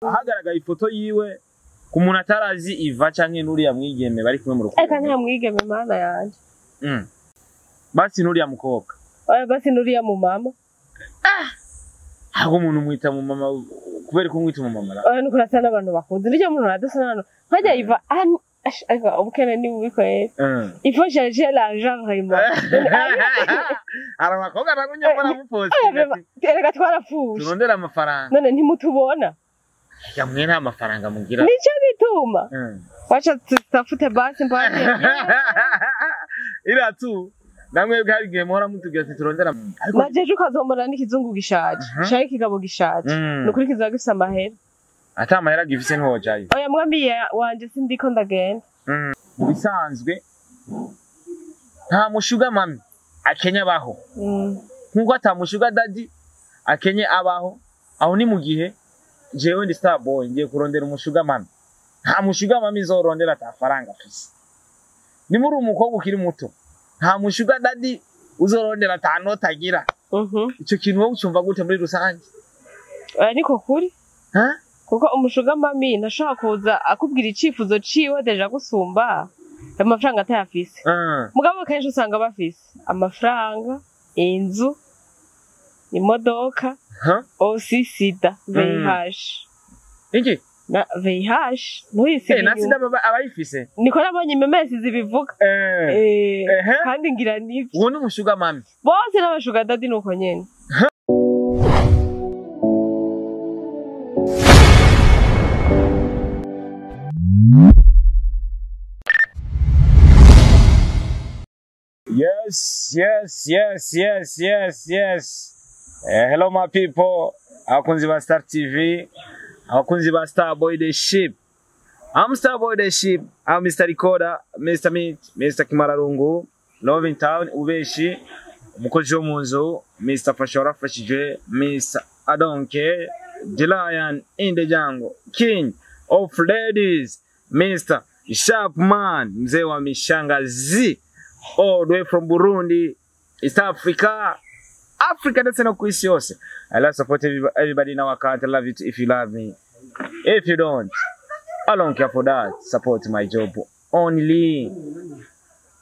Ahagaragaye ifoto yiwe ku muntu atarazi Iva canke nuriya mwigeme bari kumwe mu rukundo. Eka nta mwigeme, mana yanje. Basi nuriya mukobwa. Oya, basi nuriya mu mama. Ahubwo umuntu umwita mu mama kubera ko umwita mu mama ra? Oya, nuko urasa n'abantu bakuze, nicyo muntu adasa n'abantu nkajya Iva ariko ubukene ni bubi kweri. Il faut chercher l'argent vraiment. Hari abakobwa nagumye mbona mupostinga ati Erega twarapfushe. Turondere amafaranga. None ntimutubona? Ya, mwe nta mafaranga mugira. Nico gituma wacha tutafute basi mpate. Iriya tu namwe hari igihe muhora mutubwira ati turondera, ariko Najeje ukazombona n'ikizungu gishaje canke ikigabo gishaje, nukuri kizoba gifise amahera. Ata amahera gifise ntiwojayo. Oya, mwami wanje, sindiko ndagenda. Mu bisanzwe nta mu sugar mummy akenye abaho, nkuko ata mu sugar daddy akenye abaho. Aho ni mu gihe jewe ndi star boy ngiye kurondera umu sugar mummy, nta mu sugar mummy izorondera ata faranga afise. Ni muri umukobwa ukiri muto, nta mu sugar daddy uzorondera ata nota agira. Ico kintu wowe ucumva gute muri rusange? Oya, niko kuri. Ha? Kuko umu sugar mummy ntashobora kuza akubwira icifuzo ciwe déjà gusumba amafaranga atayafise. Mugabo kenshi usanga bafise amafaranga, inzu, imodoka, aussi sida, VIH. Iki? Na VIH ntuyisige na inyuma. Sida baba abayifise. Niko nabonye imemesi zibivuga. Kandi ngira nivyo. Uwo ni umu sugar mummy. Bose n'aba sugar daddy nuko nyene. Yes. Hello my people. Abakunzi ba Star TV, abakunzi ba Star Boy the Ship. I'm Star Boy the Ship. I'm Mr. Recorder, Mr. Meat, Mr. Kimararungu, Loving Town, Ubeshi, umukozi wo mu nzu, Mr. Fasha warafashije, Mr. Adonke, The Lion in the Jungle, King of Ladies, Mr. Sharpman, mzee wa mishangazi, all the way from Burundi, East Africa, Africa ndetse no ku isi yose. I love support everybody in our country. I love it if you love me. If you don't, I don't care for that. Support my job only.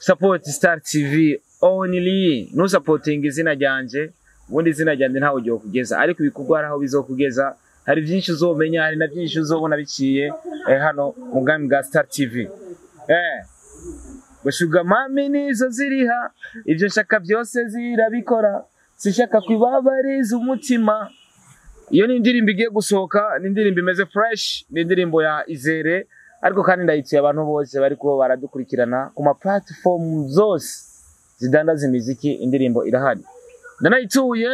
Support Star TV only. No supporting izina ryanje. Ubundi izina ryanje ntawe ugiye kugeza, ariko ibikorwa hari aho bizokugeza. Hari byinshi uzomenya, hari na byinshi uzobona biciye hano mu bwami bwa Star TV. Ba sugar mummy nizo ziriha, ibyo nshaka byose zirabikora, sinshaka kwibabariza umutima. Iyo ni indirimbo igiye gusohoka, ni indirimbo imeze fresh, ni indirimbo ya Izere, ariko kandi ndayituye abantu bose bari kuba baradukurikirana ku ma platform zose zidandaza imiziki, indirimbo irahari. Ndanayituye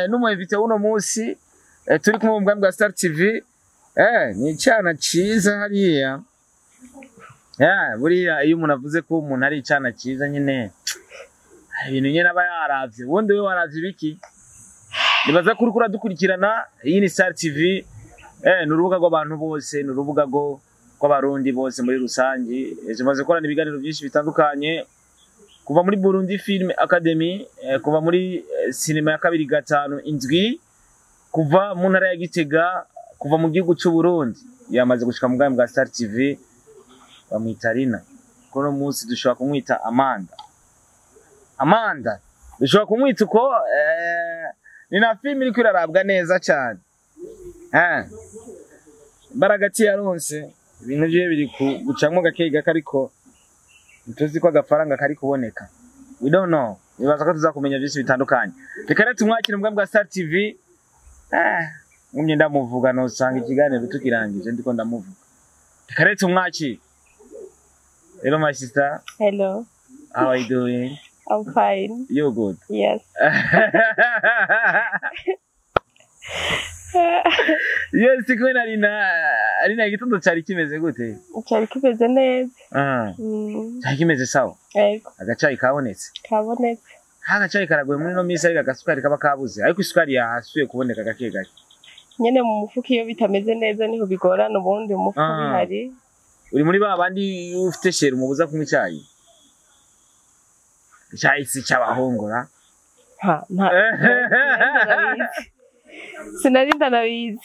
n'umu invité w'uno munsi turi kumwe mu bwami bwa Star TV, ni icana ciza hariya. Yeah, buriya iyo umuntu avuze ko umuntu ari icana ciza nyine, hari ibintu nyine aba yaravye. Ubundi wewe waravye ibiki? Nibaza ko uriko uradukurikirana. Iyi ni Star TV, ni urubuga rw'abantu bose, ni urubuga rw'abarundi bose muri rusange. Tumaze gukorana ibiganiro byinshi bitandukanye kuva muri Burundi Film Academy, kuva muri sinema ya 257, kuva mu ntara ya Gitega, kuva mu gihugu cy'u Burundi. Yamaze gushika mu bwami bwa Star TV, bamwita Rina. Kuno munsi dushobora kumwita Amanda. Amanda dushobora kumwita uko ni na film iriko irarabwa neza cyane. Imbaraga yaronse, ibintu byiwe biri gucamwo gake gake, ariko ntituzi ko agafaranga kari kuboneka. We don't know. Nibaza ko tuzakumenya byinshi bitandukanye. Reka rero tumwakire mu bwami bwa Star TV. Ngumye ndamuvuga nosanga ikiganiro tukirangije ndiko ndamuvuga. Reka rero tumwakire. Hello my sister. Hello. How are you doing? I'm fine. You good? Yes. Yes, kumwe na Rina. Rina, igitondo cari kimeze gute? Cyari kimeze neza. Cari kimeze sawa. Yego. Agacayi kabonetse. Kabonetse. Ha, agacayi karagoye muri no minsi, ariko agasukari kaba kabuze. Ariko isukari yasubiye kuboneka gake gake. Nyene mu mufuka iyo bitameze neza niho bigorana, ubundi mu mufuka bihari. Uri muri ba bandi ufite chéri umubuza kunywa icyayi? Icyayi si cy'abahungura. Ha, nta. Ndabizi. Sinari ndanabizi.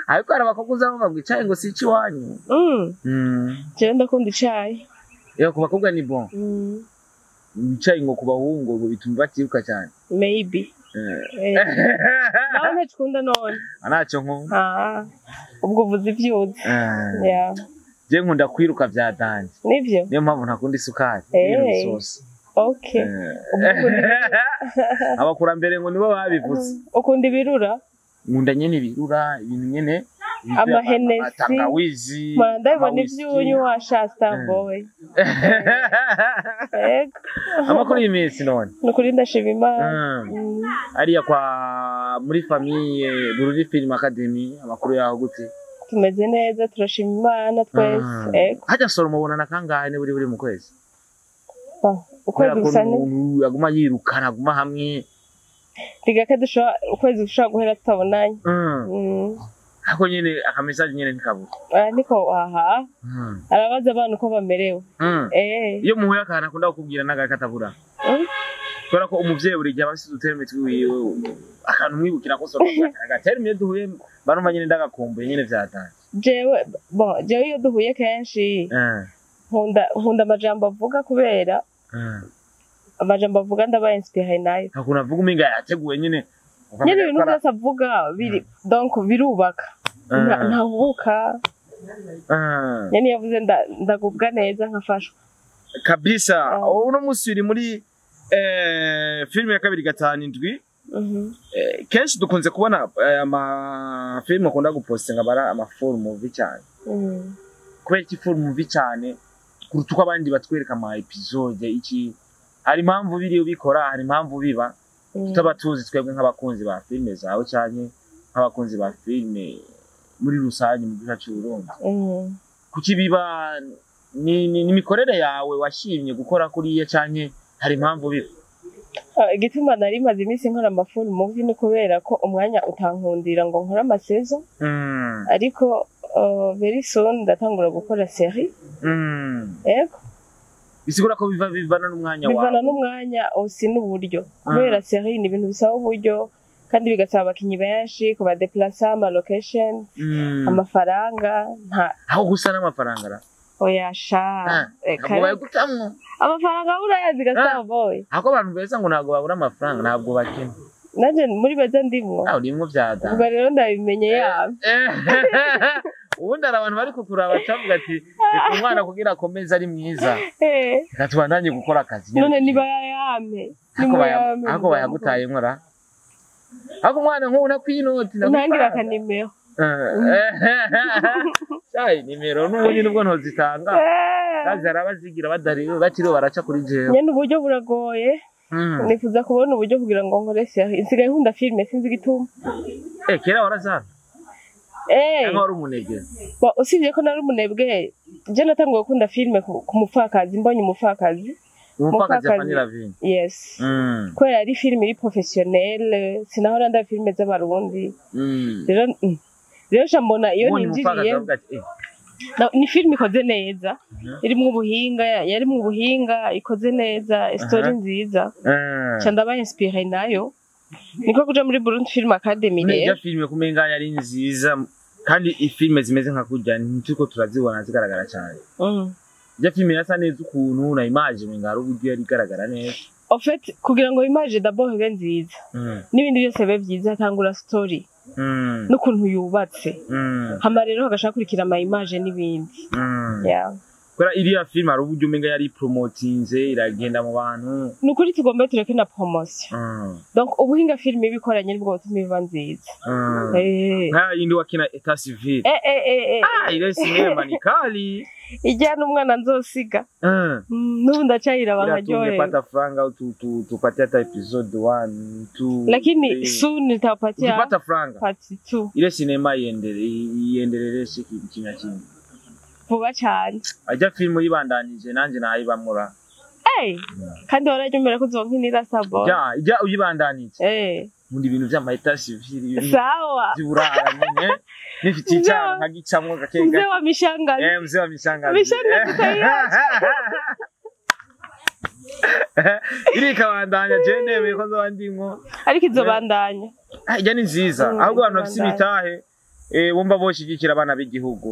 Ariko hari abakobwa uzabumva ngo icayi ngo si icy'iwanyu. Jewe ndakunda icayi. Iyo ku bakobwa ni bon. Icayi ngo ku bahungu ngo bituma batiruka cyane. Maybe. Nawe ntacikunda none? Ntacyo nkunda. Ah, ubwo uvuze ivyuzi. Yeah. Je nkunda kwiruka vya danje. Nivyo? Niyo mpamvu ntakunda isukari. Ibintu bisosa. Okay. Abakurambere ngo nibo babivuze. Ukunda ibirura? Nkunda nyene ibirura, ibintu nyene amahenesi, tangawizi. Ndabona ivyunyu wa Shasta Boy. Ego. Amakuru y'iminsi none. Nukuri ndashima Imana. Ariya kwa muri famille Burundi Film Academy, amakuru yaho gute? Tumeze neza, turashima Imana twese. Ego. Hajya soro mubonana kangahe ne buri mu kwezi? Ukwezi gusa ni aguma yirukana, aguma hamwe. Rigake dushobora ukwezi gushobora guhera tutabonanye. Ako nyene aka message nyene ntikabura. Niko aha. Arabaza abantu uko bamerewe. Iyo muhuye akantu akunda kukubwira n'agaka katabura. Kubera ko umuvyeyi buri gihe aba afise uduterme twiwiwe, akantu mwibukira ko soro agaterme iyo duhuye barumva nyene ndagakumbuye nyene vyatanje. Jewe bon, jewe iyo duhuye kenshi nkunda amajambo avuga kubera amajambo avuga ndaba inspiré nayo. Hakuna avuga umenga yateguye nyene. Nyene ibintu byose avuga biri donc birubaka. Ntahubuka. Nyene yavuze ndagubwa neza nkafashwa. Kabisa. Uno musi uri muri filime ya 257. Kenshi dukunze kubona ama filime akunda gupostinga bara ama full movie cyane. Kubera iki full movie cyane kuruta uko abandi batwereka ama episode iki? Hari impamvu biri ubikora, hari impamvu biba. Tutaba tuzi twebwe nk'abakunzi ba filime zawe cyane nk'abakunzi ba filime muri rusange mu gihugu cy'u Burundi. Kuki biba ni imikorere yawe washimye gukora kuriya cyane, hari impamvu biba? Igituma nari maze iminsi nkora ama full movie ni kubera ko umwanya utankundira ngo nkore amasezo. Ariko very soon ndatangura gukora série. Ego. Bisigura ko bivana n'umwanya wawe. Bivana n'umwanya osi n'uburyo. Kubera série ni ibintu bisaba uburyo kandi bigasaba abakinyi benshi kubadeplacer, ama location, amafaranga nta aho gusa n'amafaranga ra. Oya sha. Ntabwo bayagutamwo. Amafaranga urayazi gasaba boy. Ako abantu beza ngo ntabwo babura amafaranga, ntabwo bakena. Nanje muri beza ndimwo. Ah, urimwo vyada. Ubwo rero ndabimenye yabo. Ubundi hari abantu bari kukuraba bacavuga ati reka umwana kugira akomeze ari mwiza. Reka tubandanye gukora akazi. None niba yayame. Ako bayagutaye nkora. Ako umwana nk'ubu nakwinoti ntangira akanimero. Sai nimero n'ubundi nubwo ntozitanga. Kazi arabazigira badari batiro baraca kuri jewe. Nyene uburyo buragoye. Nifuza kubona uburyo kugira ngo nkore série. Nsigaye nkunda filme sinzi igituma. Kera warazana. Cyangwa wari umunebwe? Ba usibye ko nari umunebwe, je natanguye gukunda filme ku mupfakazi, mbonye umupfakazi. Umupfakazi Fanny Lavine. Yes. Kubera ari filme iri professionnelle, sinahora nda filme z'abarundi. Rero mbona iyo ninjiriye ni filme ikoze neza, irimwo ubuhinga, yarimwo ubuhinga ikoze neza, story nziza. Ca ndaba inspiré nayo. Niko kuja muri Burundi Film Academy rero. Ijya filme kumenga yari nziza kandi ifilme zimeze nka kurya ntituko turazibona zigaragara cyane. Ijya filme yasa neza ukuntu na image menga ari uburyo yari igaragara neza. En fait kugira ngo image d'abord ibe nziza. N'ibindi byose bibe byiza tangura story. N'ukuntu yubatse. Hama rero hagashaka kurikira ama image n'ibindi. Yeah. Kubera iriya filme ari uburyo umenga yari promotinze iragenda mu bantu. Nukuri tugomba tureke na promotion. Donc ubuhinga filme ibikoranye nibwo butuma iba nziza. Nka yindi wakina Etat Civil. Ile sinema ni kali. Ijyana umwana nzosiga. N'ubu ndacayira bankaryohewe. Tungepata franga tupatie hata episode 1 2. Lakini soon nitapatia. Ukipata franga. Part 2. Ile sinema iendeleleshe kimya kimya. Vuba cyane. Ajya filmu yibandanije nanje nayibamura. Kandi warajyumera ko uzonkinira sabo. Ya, ijya uyibandanije. Mundi bintu vy'ama Etat Civil. Sawa. By'uburara nyine. Nifite icyaha nkagicamwo gake. Mzee wa mishangazi. Mzee wa mishangazi. Mishangazi tayiacha. Iri kabandanya je nemeye ko nzoba ndimwo. Ariko izobandanya. Ah, ijya ni nziza. Ahubwo abantu bafise ibandanye. imitahe, bumva boshigikira abana b'igihugu,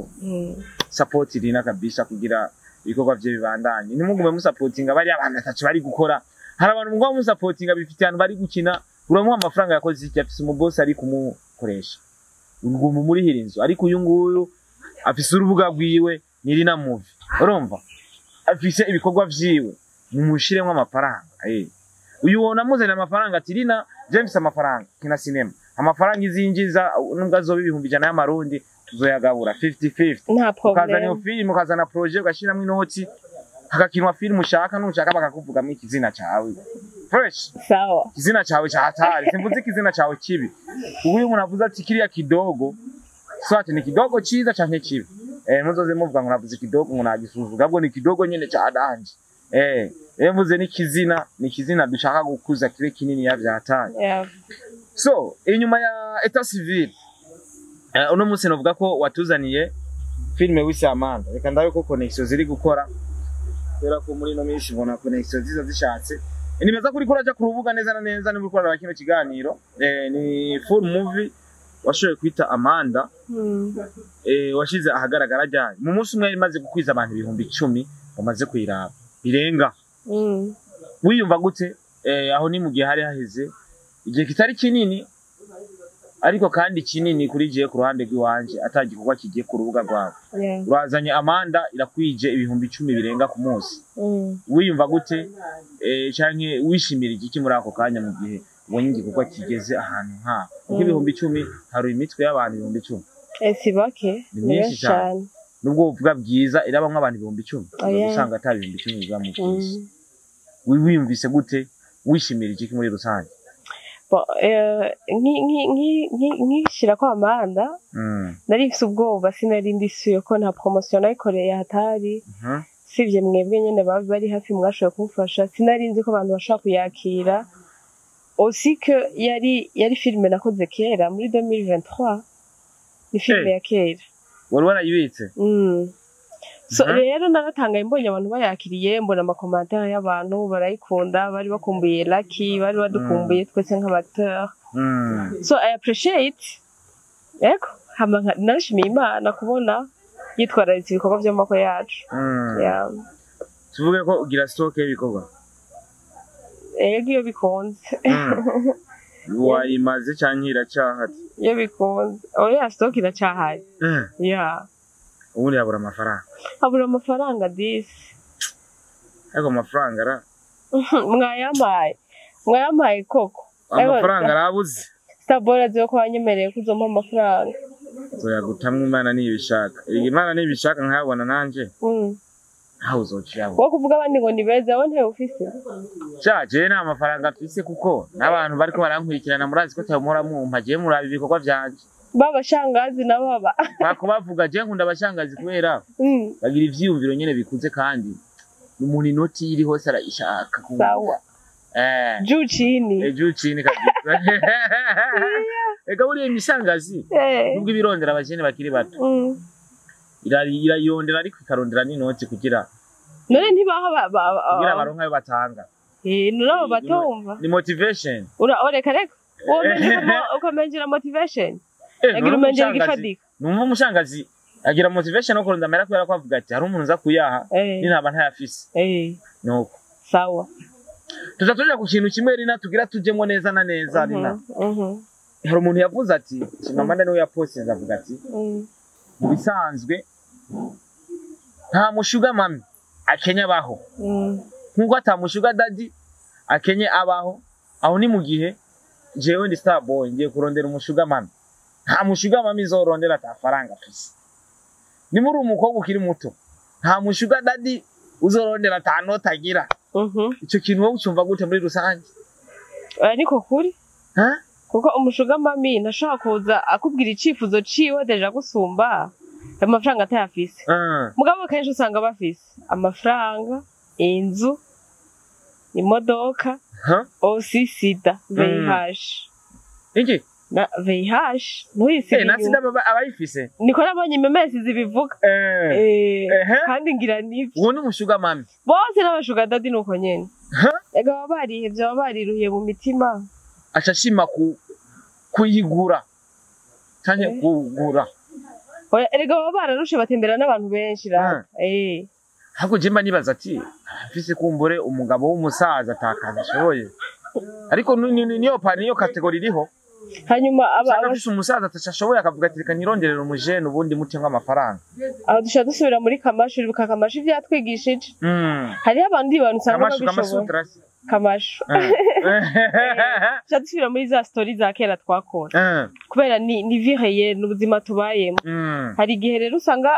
support Rina kabisa kugira ibikorwa vye bibandanye. Ntimugume musapotinga bari abantu atacu bari gukora. Hari abantu muguma musapotinga bifite ahantu bari gukina, uramuha amafaranga yakoze iki? Afise umubosi ari kumukoresha, uguma umurihira inzu. Ariko uyu nguyu afise urubuga rwiwe, ni Rina Movie, urumva afise ibikorwa vyiwe, mumushiremwo amafaranga. Uyu wona amuzanira amafaranga ati: "Rina, James, amafaranga kina sinema, amafaranga izinjiza nubwo azoba 100,000 y'amarundi, tuzoyagabura 50-50." Nta Ukazana iyo problème. filime, ukazana projet, ugashiramwo inoti, hagakinwa filime ushaka, nushaka bakakuvugamo ikizina cawe fresh. Sawa. Ikizina cawe cha hatari, simvuze ikizina cawe kibi. Ubu iyo umuntu avuze ati kiriya kidogo, swati ni kidogo ciza canke kibi, muzoze muvuga ngo navuze kidogo ngo nagisuzuga, ahubwo ni kidogo nyene ca danje. Mvuze n'ikizina, ni ikizina dushaka gukuza kibe kinini ya vya hatari. So inyuma ya état civil, uno munsi novuga ko watuzaniye filime wise Amanda. Reka ndabe ko connection ziri gukora, kubera ko muri ino minsi mbona connection ziza zishatse. Nibaza ko uriko uraja ku rubuga neza na neza niba uriko uraraba kino kiganiro. Ni full movie washoboye kwita Amanda. Washize ahagaragara ryari? Mu munsi umwe imaze gukwiza abantu 10,000 bamaze kuyiraba birenga. Wiyumva gute? Aho ni mu gihe hari haheze igihe kitari kinini, ariko kandi kinini kuri jewe ku ruhande rw'iwanje, ata gikorwa kigiye ku rubuga rwawe. Urazanye Amanda, irakwije 10,000 birenga ku munsi. Wiyumva gute, canke wishimira igiki muri ako kanya mu gihe ubonye igikorwa kigeze ahantu nk'aho? Kuko 10,000, hari imitwe y'abantu 10,000. Si bake. Ni ni myinshi benshi cyane. cyane. Nubwo uvuga bwiza irabamwo abantu 10,000, uza Oya. gusanga ata 10,000 biba mu bwiza. Wiyumvise gute? Wishimira igiki muri rusange? Bon, nkishira ko Amanda, nari mfise ubwoba, sinari ndisuye ko nta promotion nayikoreye hatari. Sivye mwebwe nyene bari hafi mwashoboye kumfasha. Sinari nzi ko abantu bashobora kuyakira aussi, que yari filime nakoze kera muri 2023, ni filime ya kera. Wari warayibitse? So rero naratangaye mbonye abantu bayakiriye, mbona ama commentaires y'abantu barayikunda, bari bakumbuye Lucky, bari badukumbuye twese nk'aba acteur. So I appreciate, ego, hama narashimiye Imana kubona yitwararitse ibikorwa by'amaboko yacu. Yeah. Tuvuge ko ugira stock y'ibikorwa? Ego, iyo bikunze. Wayimaze canke iracyahari? Iyo bikunze. Oya, stock iracyahari. Yeah. Ubundi yabura amafaranga. Habura amafaranga disi. Ariko amafaranga ara Mwayampaye, mwayampaye koko. Amafaranga arabuze. Starboy azi ko wanyemereye ko uzompa amafaranga. Nzoyagutamwo Imana nibishaka. Imana nibishaka nkayabona nanje, ntawe uzociyabona. Wo kuvuga abandi ngo ni beza, wowe ntayo ufise. Sha, jewe nta mafaranga mfise, kuko n'abantu bariko barankurikirana murazi ko tamuhora mumpa. Jewe muraba ibikorwa vyanje. Baba shangazi na baba. Bakubavuga, jewe nkunda abashangazi kubera bagira ivyiyumviro nyene bikuze, kandi umuntu inoti iri hose arayishaka. Sawa. Juu chini. Juu chini kabisa. Eka buriya imishangazi, nubwo ibirondera abajene bakiri bato, irayondera ariko ikarondera n'inoti kugira None ntibaho kugira baronke ayo batanga. None abo batumva. Ni motivation. Ura oreka reka, ukamenjera motivation. Agira None umenjera umushangazi- igifatika. Numva umushangazi agira motivation no kurondera amahera, kubera ko avuga ati hari umuntu uza kuyaha ninaba ntayafise. Nuko Sawa. Tuza tuja ku kintu kimwe, Rina, tugira tujemwo neza na neza, Rina. Hari umuntu yavuze ati Chimamanda niwe yapostinze avuga ati mu bisanzwe nta mu sugar mummy akenye abaho, nkuko ata mu sugar daddy akenye abaho. Aho ni mu gihe jewe ndi star boy, ngiye kurondera umu sugar mummy, nta mu sugar mummy izorondera ata faranga afise. Ni muri umukobwa ukiri muto, nta mu sugar daddy uzorondera ata noti agira. Ico kintu wowe ucumva gute muri rusange? Oya, niko kuri. Ha? Kuko umu sugar mummy ntashobora kuza akubwira icifuzo ciwe déjà gusumba amafaranga atayafise. Mugabo kenshi usanga bafise amafaranga, inzu, imodoka, aussi sida, VIH. Iki? Na VIH ntuyisige Na inyuma. sida baba abayifise. Niko nabonye imemesi zibivuga. Kandi ngira nivyo. Uwo ni umu sugar mummy. Bose n'aba sugar daddy nuko nyene. Ha? Ega baba barihevye, baba bariruhiye mu mitima. Aca ashima ku Kuyigura canke kugura. Oya, erega baba bararushe, batembera n'abantu benshi ra. Ahubwo je mba nibaza ati mfise kumbure umugabo w'umusaza atakazi ashoboye, ariko niyo pa niyo catégorie iriho. Hanyuma aba Usanga afise umusaza atashoboye, akavuga ati: "Reka nironderere umujene, ubundi mute amafaranga." Aho dushobora dusubira muri kamashu. Uribuka kamashu ivyatwigishije? Hariho abandi bantu usanga Kamashu. babishoboye. Kamasutra. Kamashu. Dushobora dusubira muri za story za kera twakora, kubera ni vie réelle, ni ubuzima tubayemo. Hari igihe rero usanga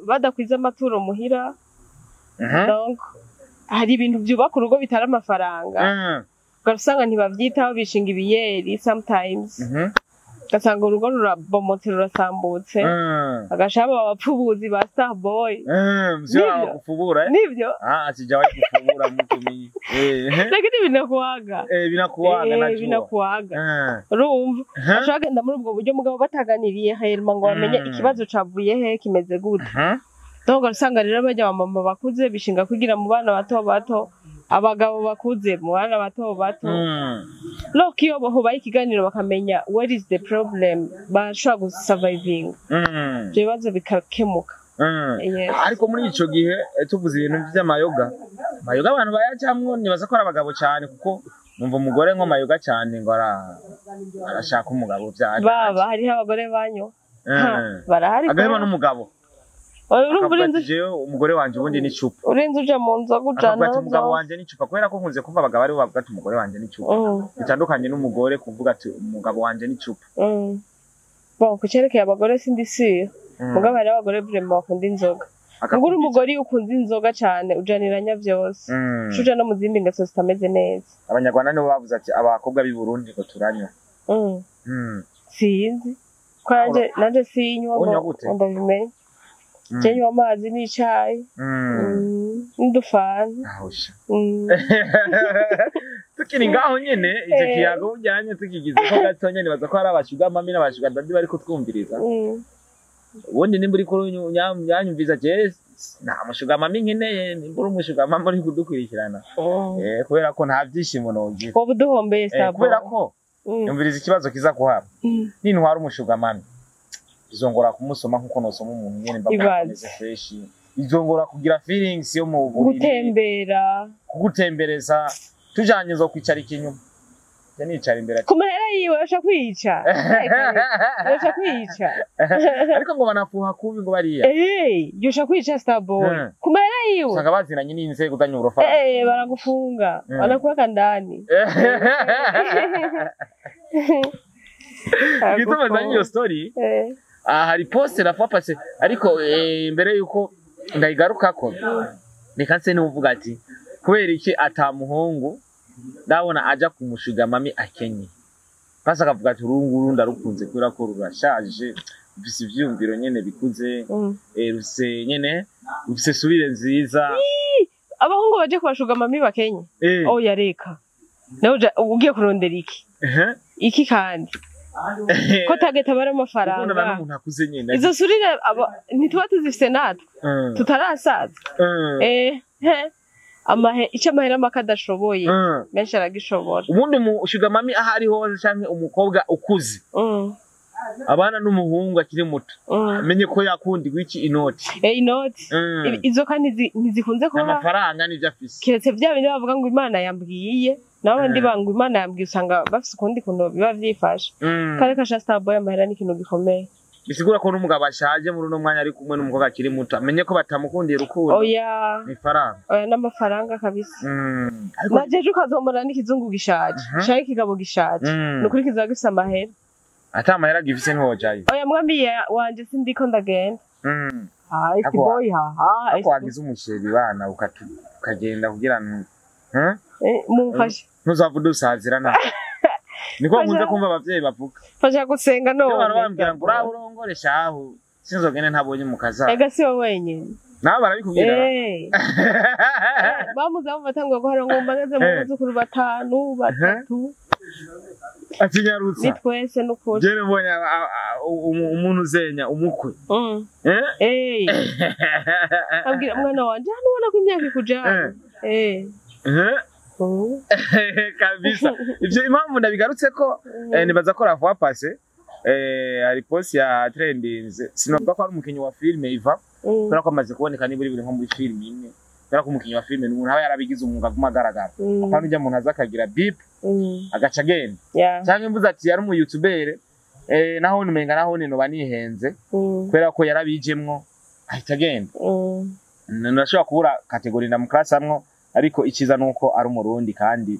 badakwiza amaturo muhira. Donc hari ibintu byubaka urugo bitari amafaranga. Ugasanga ntibavyitaho, bishinga ibiyeri sometimes, ugasanga urugo rurabomotse, rurasambutse, bagashaba abapfubuzi ba Starboy. Mzee wa Nivyo. kufubura, eh? Nivyo. Ah, sijawahi kufubura mtu mimi. Lakini vinakuaga. Vinakuaga, najua. Vinakuaga. Urumva bashobora kugenda muri ubwo buryo, mugabo bataganiriye hanyuma ngo bamenye ikibazo cavuye he, kimeze gute. Donc usanga rero bajya abamama bakuze bishinga kwigira mu bana bato bato, abagabo bakuze mu bana bato bato. Look, iyo bahubaye ikiganiro bakamenya what is the problem, bashobora gusurviving ibyo bibazo bikakemuka. Yes. Ariko muri ico gihe, tuvuze ibintu vy'amayoga, amayoga abantu bayacamwo nibaza ko ari abagabo cyane, kuko numva umugore nko mayoga cyane ngo arashaka umugabo vyaje. Baba hariho abagore banywa. Barahari. Agaheba Kubera. n'umugabo. Urumva Akavuga urinze ati: "Jewe umugore wanje ubundi ni icupa." Urinze uja mu nzoga ujana Akavuga ati: "Umugabo vyose. wanje ni icupa," kubera ko nkunze kumva abagabo aribo bavuga ati: "Umugore wanje ni icupa." Bitandukanye n'umugore kuvuga ati: "Umugabo wanje ni icupa." Bon, ku cerekeye abagore sindi sûre, mugabo hariho abagore vraiment bakunda inzoga. Akakubwira. Ubwo uri umugore, iyo ukunze inzoga cane ujaniranya vyose. Uca uja no mu zindi ngeso zitameze neza. Abanyarwanda nibo bavuze ati abakobwa b'i Burundi ngo turanywa. Sinzi ko nanje sinywa ngo Unywa gute? ngo ndabimenye. Je nywa amazi n'icayi. N'udufanta. Ahosha. Tukiri ngaho nyene, icyo kiyago ujyanye tukigize ko gatonya, nibaza ko hari abasugar mummy n'abasugar daddy bari kutwumviriza. Ubundi nimba uriko yanyumviza, je nta musugar mummy nkeneye. Nimba uri umusugar mummy uri kudukurikirana, kubera ko nta byishimo nogira. Woba uduhombeye. Sabo. Kubera ko yumviriza ikibazo kiza kuhaba: nintwara umusugar mummy, bizongora kumusoma nkuko nosoma umuntu nyene mba Ibaze. ameze fresh, bizongora kugira feelings yo mu buriri, Gutembera. kugutembereza, tujanye zo kwicara ikinyuma, je nicara imbere. Ku mahera yiwe yosha kwica, yosha kwica. Ariko ngo banafuha kubi ngo bariya. Yosha kwica, Starboy. Ku mahera yiwe. Usanga bazinanye n'inzego zanye uburofa. Baragufunga, banakuweka ndani. Igituma zanye iyo story, hari post la fois passée, ariko mbere yuko ndayigarukako, reka nse n'uvuga ati kubera iki ata muhungu ndabona aja kumushuga mami akenye, pasi akavuga ati: "Uru nguru ndarukunze kubera ko rurashaje, rufise ivyiyumviro nyene bikuze, rufise nyene, rufise sourire nziza." Abahungu baje kubashuga mami bakenye? Oya, reka. Nawe ugiye kurondera iki? Iki kandi ko target aba ari Gukundana amafaranga? n'umuntu akuze nyene. Izo sourire ntituba tuzifise natwe tutarasaza. He amahe icyo amahera make adashoboye, menshi aragishobora. Ubundi mu mami aho ari hose canke umukobwa ukuze abana n'umuhungu akiri muto, amenye ko yakundirwa iki? Inoti. Inoti. Izo kandi ntizikunze kuba. Amafaranga nivyo afise. Keretse bya bindi bavuga ngo Imana yambwiye, nabo abandi banga Imana yambwiye, usanga bafise ukundi kuntu biba vyifashe. Kare kasha, Starboy, amahera ni ikintu gikomeye. Bisigura ko n'umugabo ashaje muri uno mwanya ari kumwe n'umukobwa akiri muto, amenye ko batamukundiye urukundo, Oya. ni ifaranga. Oya, n'amafaranga kabisa. Ariko Najeje ukazomora n'ikizungu gishaje canke ikigabo gishaje, nukuri kizoba gifise amahera. Ata amahera gifise ntiwojayo. Oya, mwami wanje, sindiko ndagenda. Ah, Ako boy, ha ha. Ariko wagize umuchéri bana ukagenda kugira ngo Mumfashe. Ntuzava udusazira nabi, niko nkunze kumva abavyeyi bavuga. Fasha gusenga Iyo none. abantu bambwira ngo uraho urongore shahu, sinzogende ntabonye mu kazaza. Ega si wowe wenyene. Nawe barabikubwira. Bamuze batanguye guhara ngo mbageze mu buzukuru batanu, batatu. Atinyarutsa. Ni twese nukuri. Jene mbonye umuntu uzenya umukwe. Abwira umwana wanje hano, ubona ko imyaka ikujana. Kabisa, ivyo impamvu ndabigarutse ko nibaza ko la fois passée hari post ya trendinze, sinovuga ko ari umukinyi wa filme Iva, kubera ko amaze kuboneka niburi buri nko muri filme imwe, kubera ko umukinyi wa filme ni umuntu aba yarabigize umwuga, aguma agaragara. Apana ujya muntu aza akagira bip agaca agenda, canke mvuze ati yari umu youtuber, naho umenga naho noba nihenze, kubera ko yarabijemwo ahita agenda. Nashobora kubura catégorie ndamuklasamwo, ariko iciza nuko ari umurundi, kandi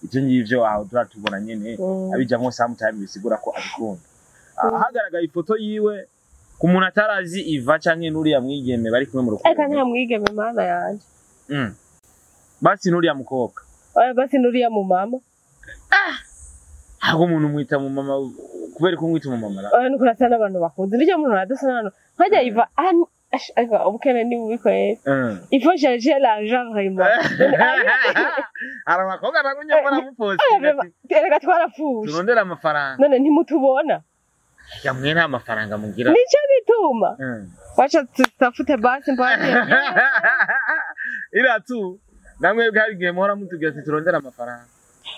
ivyo ngivyo aho turatubona nyene abijamwo sometime, bisigura ko abikunda. Hagaragaye ifoto yiwe ku muntu atarazi Iva canke n'uriya mwigeme bari kumwe mu Eka, rukundo. Nta mwigeme, mana yanje. Basi n'uriya mukobwa. Oya, basi nuriya mu mama. Ntabwo umuntu umwita mu mama, kubera ko umwita mu mama Oya, nuko urasa n'abantu bakuze, niryo muntu adasa n'abantu nkajya Iva ariko ubukene ni bubi kweri. Il faut chercher l'argent vraiment. Hari abakobwa nagumye mbona mupostinga ati Erega twarapfushe. Turondere amafaranga. None ntimutubona? Ya, mwe nta mafaranga mugira. Nico gituma wacha tutafute basi mpate. Ila tu namwe hari igihe muhora mutubwira ati turondere amafaranga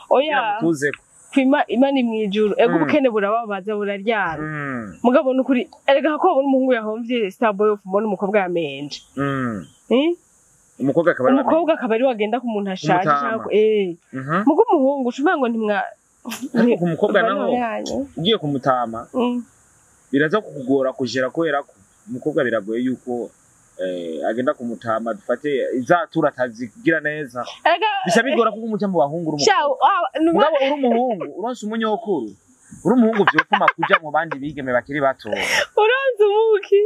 Oya. mutuzeko. Kwima Imana mwijuru, ego. Ubukene burababaza, buraryana. Mugabo nukuri, erega ko wabona umuhungu yahomvye Starboy of mbona umukobwa yamenje. Eh? Umukobwa akaba ari Umukobwa akaba ari wagenda ku muntu ashaje. Umutama. Cyangwa mugo umuhungu ucumengo ngo ntimwa. Ariko ku mukobwa naho yanyu. ugiye kumutama biraza kukugora kujera, kubera ko umukobwa biragoye yuko agenda kumutama, dufate izatura atazigira neza. Erega Bisa bigora kuko umuca mu bahungu uri sha umukobwa. Mugabo Mugabo uri umuhungu uronse umunyokuru, uri umuhungu vyopfuma kuja mu bandi bigeme bakiri bato. Uranze umuki.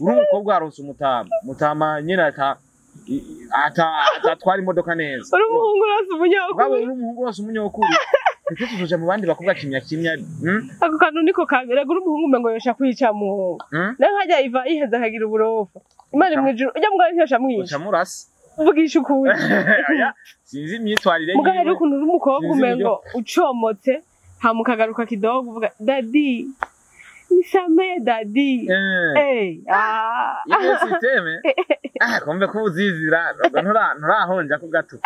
Uri umukobwa aronse umutama, mutama nyene ata atatwara imodoka neza. Uri umuhungu uranze Mugabo umunyokuru. uri umuhungu uronse umunyokuru, ndetse tuzoja mu bandi bakobwa kimya kimya. Ako kantu niko kabi. Erega uri umuhungu umengo yosha kwica muhungu. Nawe nkajya Iva yiheza akagira uburofa, Imana mwijuru ujya mugabo ntiyosha mwica. Uca murasa. Uvugisha ukuri. Oya, sinzi imyitwarire Mugabo hariho yiwe. ukuntu uri umukobwa Sinzi umengo ucomotse, hama ukagaruka kidogo uvuga: "Daddy, nisamehe daddy." Ah. Iyo système, kumbe ko uzizira nturahonja ko gato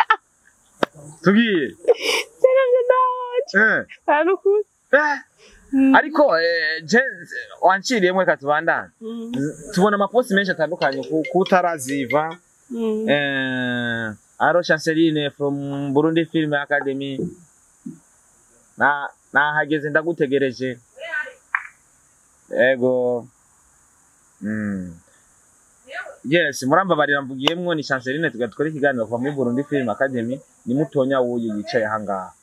tugiye. Cyaravye ndahonje. Nta nukuri. Ariko je wanciriyemwo, reka tubandane. Tubona amaposti menshi atandukanye kutaraziva. Aro Chanceline from Burundi Film Academy, na nahageze ndagutegereje. Ego. Yes, murambabarira mvugiyemwo, ni Chanceline tugatwara ikiganiro kuva muri Burundi Film Academy, ni mutonya wuyu yicaye ahangaha.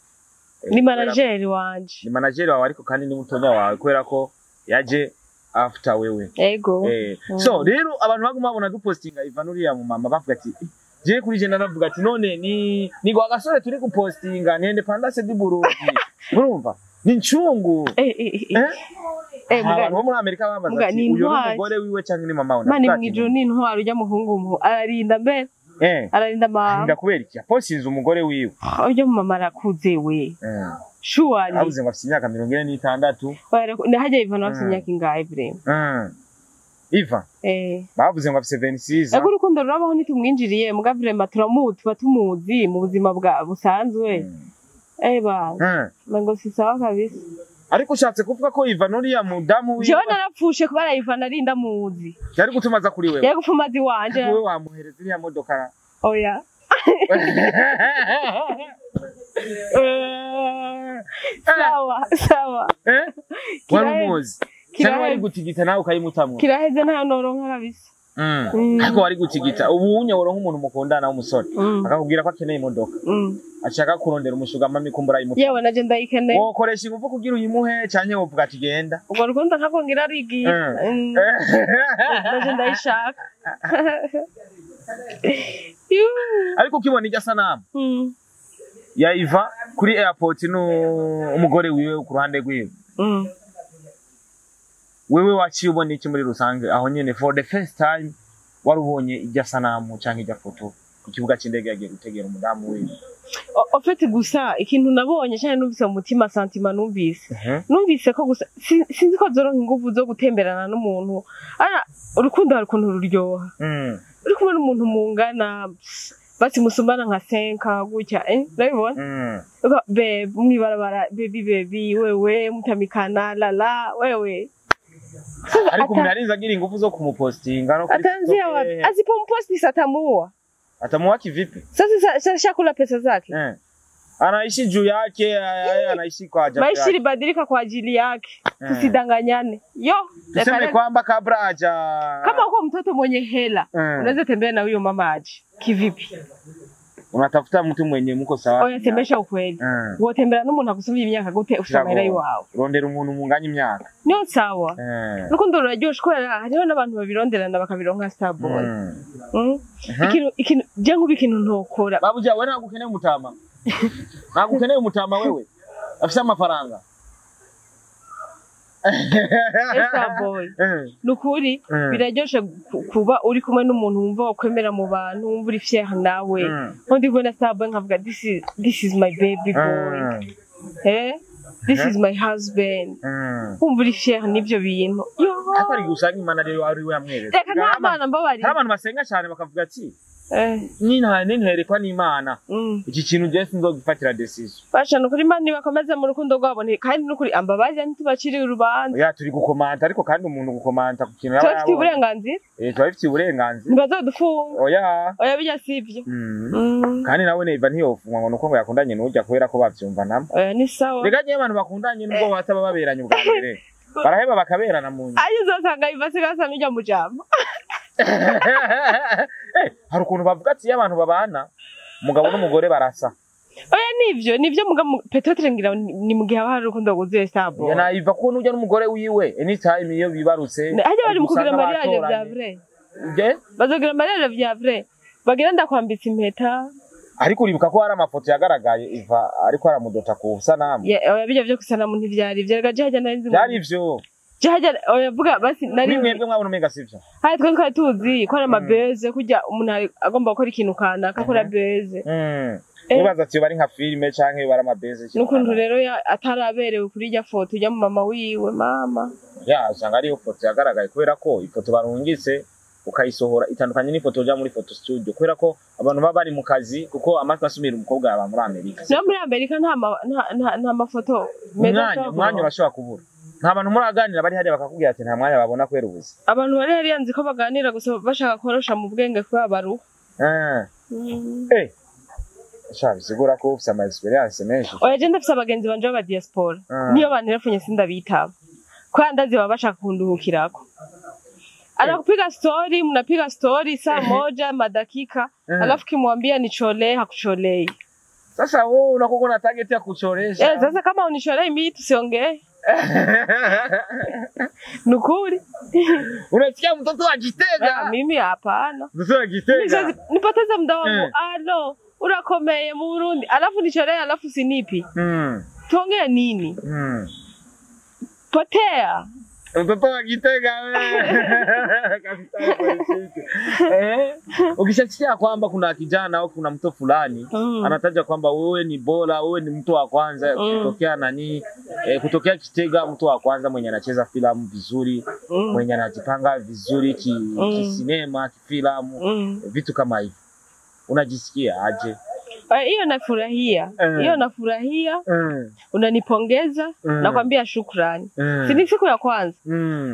Ni manager wanje. Ni manager wawe, ariko kandi ni mutonya wawe kubera ko yaje after wewe. Ego. So rero abantu baguma babona dupostinga Ivan uriya mu mama, bavuga ati je kuri je naravuga ati none ni gwa gasore turi gupostinga ni indépendance du Burundi, urumva ni incungu. Eh? Abantu bo muri Amerika bambaza Muga, ati ni uyu ni intwari. umugore wiwe canke ni mama we? Mani Ndavuga ati, mwijuru ni intwari, ujya muhungu ararinda mbere. Ararinda mama. Arinda kubera iki? Yapostinze umugore wiwe. Ujya mu mama arakuze we. Shuwani. Avuze ngo afite imyaka 46. Nahajya Ivan afite imyaka ingahe vraiment? Iva bavuze ngo afise 26. Ego, urukundo rurabaho, ntitumwinjiriye, muga vraiment turamuzi, tuba tumuzi mu buzima bwa busanzwe. Ba ngo si sawa kabisa. Ariko ushatse kuvuga ko Ivan uriya mudamu wiwe Jewe narapfushe kubera Ivan arinda muzi. Yari gutuma aza kuri wewe. Yari gupfuma azi wanje. Wewe wamuhereza iriya modoka? Oya. Sawa sawa. Eh? Wari umuzi cyangwa wari Kiraheze. gutigita nawe ukayimutamwo? Kiraheze, nta noronka kabisa. Ariko wari gutigita ubu unye woronka umuntu mukundana w'umusore akakubwira ko akeneye imodoka, ashaka kurondera umushuga mami, kumbura ayimuta. Yewe, naje ndayikeneye. Wokoresha ingufu kugira uyimuhe canke wovuga ati genda? Ubwo rukundo ntabwo ngira arigiye. Naje ndayishaka. Yuh. Ariko ukibona irya sanamu ya Iva kuri airport n'umugore wiwe ku ruhande rwiwe, wewe waciye ubona iki muri rusange aho nyene for the first time wari ubonye irya sanamu canke irya foto ku kibuga c'indege yagiye gutegera umudamu wiwe? Au fait gusa ikintu nabonye cyane, numvise mu mutima, sentiment numvise ko gusa sinzi ko zoronka inguvu zo gutemberana n'umuntu. Ara urukundo hari ukuntu ruryoha uri kumwe n'umuntu mungana. Basi musumbana nka 5 gutya, urabibona? Babe mwibarabara, baby baby, wewe mutamikana lala wewe. Ariko umuntu arinze agira ingufu zo kumupostinga no kuri Ataanzia TikTok, wapi? Asipomposti satamuua. Atamuua kivipi? Sasa shakula pesa zake. Anaishi juu yake, anaishi kwa ajabu Maisha yake. ilibadilika kwa ajili yake. Tusidanganyane. Yo, Tuseme kwamba kabla haja kama uko mtoto mwenye hela, unaweza tembea na huyo mama aje. Kivipi? Unatafuta mtu mwenye muko sawa. Oya, semesha ukweli. Wotembera n'umuntu agusumvye imyaka gute ufite amahera iwawe? Rondera umuntu munganya imyaka. Niyo sawa. Urukundo ruraryoshe kubera hariho n'abantu babironderana bakabironka Starboy. Ikintu je nkuba ikintu ntokora. Babuja, wewe ntabwo ukeneye umutama. Ntabwo ukeneye umutama wewe. Afise amafaranga. Starboy. Nukuri biraryoshe kuba uri kumwe n'umuntu wumva wakwemera mu bantu, wumva uri fier nawe. Ndi kubona Starboy nkavuga this is my baby boy. This is my husband. Wumva uri fier n'ivyo bintu. Yo. Ariko ari gusanga Imana rero ari we yamweretse. Reka, nta mana, mbabarira. Hari abantu basenga cyane bakavuga ati ninterekwa n'Imana, iki kintu je sinzogifatira decision. Basha, nukuri Imana nibakomeze mu rukundo rwabo, kandi nukuri ambabarira, ntitubaciriye urubanza. Oya, turi gukomanta, ariko kandi umuntu gukomanta ku kintu yaba Turabifitiye yabonye. uburenganzira. Turabifitiye uburenganzira. Ntibazodufunga. Oya. Oya, bijya sivyo. Kandi nawe neva ntiyofungwa ngo nuko ngo yakundanye n'ujya, kubera ko bavyumva namo. Oya, ni sawa. Rega nyewe abantu bakundanye, nubwo bataba baberanye ubwa mbere, baraheba bakaberana mu nyuma. Ayo, uzosanga ivasi gasa n'ujya mu jambo. Hari ukuntu bavuga ati iyo abantu babana, umugabo n'umugore barasa. Oya, nivyo, muga peut-être ngira ni mu gihe haba hari urukundo rwuzuye, Starboy. Ya, nayiva ko n'ujya n'umugore wiwe, anytime iyo bibarutse Hajya bari mu kugira usanga mariage vya batoranye. vrai. Je? Bazogira mariage vya vrai. Bagira ndakwambitse impeta. Ariko uribuka ko hari amafoto yagaragaye iva ariko aramudota ku sanamu? Oya, bijya vyo kusanamu ntivyari ivyo. Rega je hajya nari nzi. Byari ivyo. Je hajya, oya, vuga basi nari Kuri mwebwe mwabona umenga sivyo. Hari twe twari tuzi ko ari amabeze, kurya umuntu agomba gukora ikintu kanaka akora beze. Wibaza ati bari nka filime canke bari amabeze. N'ukuntu rero ataraberewe kuri irya foto ujya mu mama wiwe mama. Ya, usanga ariyo foto yagaragaye, kubera ko ifoto barungitse ukayisohora itandukanye n'ifoto uja muri photo studio, kubera ko abantu baba bari mu kazi, kuko amatwi asumira umukobwa yaba muri Amerika. No muri Amerika nta mafoto meza Umwanya ashobora umwanya kuronka. Urashobora kubura. Nta bantu muraganira bari hariya bakakubwira ati nta mwanya babona kubera ubuzi? Abantu bari hariya nzi ko baganira gusa bashaka korosha mu bwenge kubera baruha. Sha, bisigura ko ufise ama experience menshi. Oya, je ndafise abagenzi banje b'aba diaspora. Niyo banterefonye sindabitaba kubera ndazi baba bashaka kunduhukirako. Anakupiga story, mnapiga story saa moja madakika, alafu kimwambia nicholee, hakucholei. Sasa wewe unakuwa na target ya kuchoresha. Eh, sasa kama unicholei mimi tusiongee. Nukuri. Unasikia mtoto wa Gitega? Ah, mimi hapana. Mtoto wa Mimi Gitega. nipoteze muda wangu. Eh. Alo, urakomeye mu Burundi, alafu nicholee, alafu sinipi. Tuongee nini? Potea. Mtoto wa Gitega wewe. Kapitali politiki. Ukishasikia kwamba kuna kijana au kuna mtu fulani anataja kwamba wewe ni bora, wewe ni mtu wa kwanza kutokea nani, kutokea Kitega, mtu wa kwanza mwenye anacheza filamu vizuri, mwenye anajipanga vizuri kisinema, kifilamu, vitu kama hivyo. Unajisikia aje? Hiyo nafurahia. Hiyo nafurahia, unanipongeza, nakwambia shukrani. Si ni siku ya kwanza.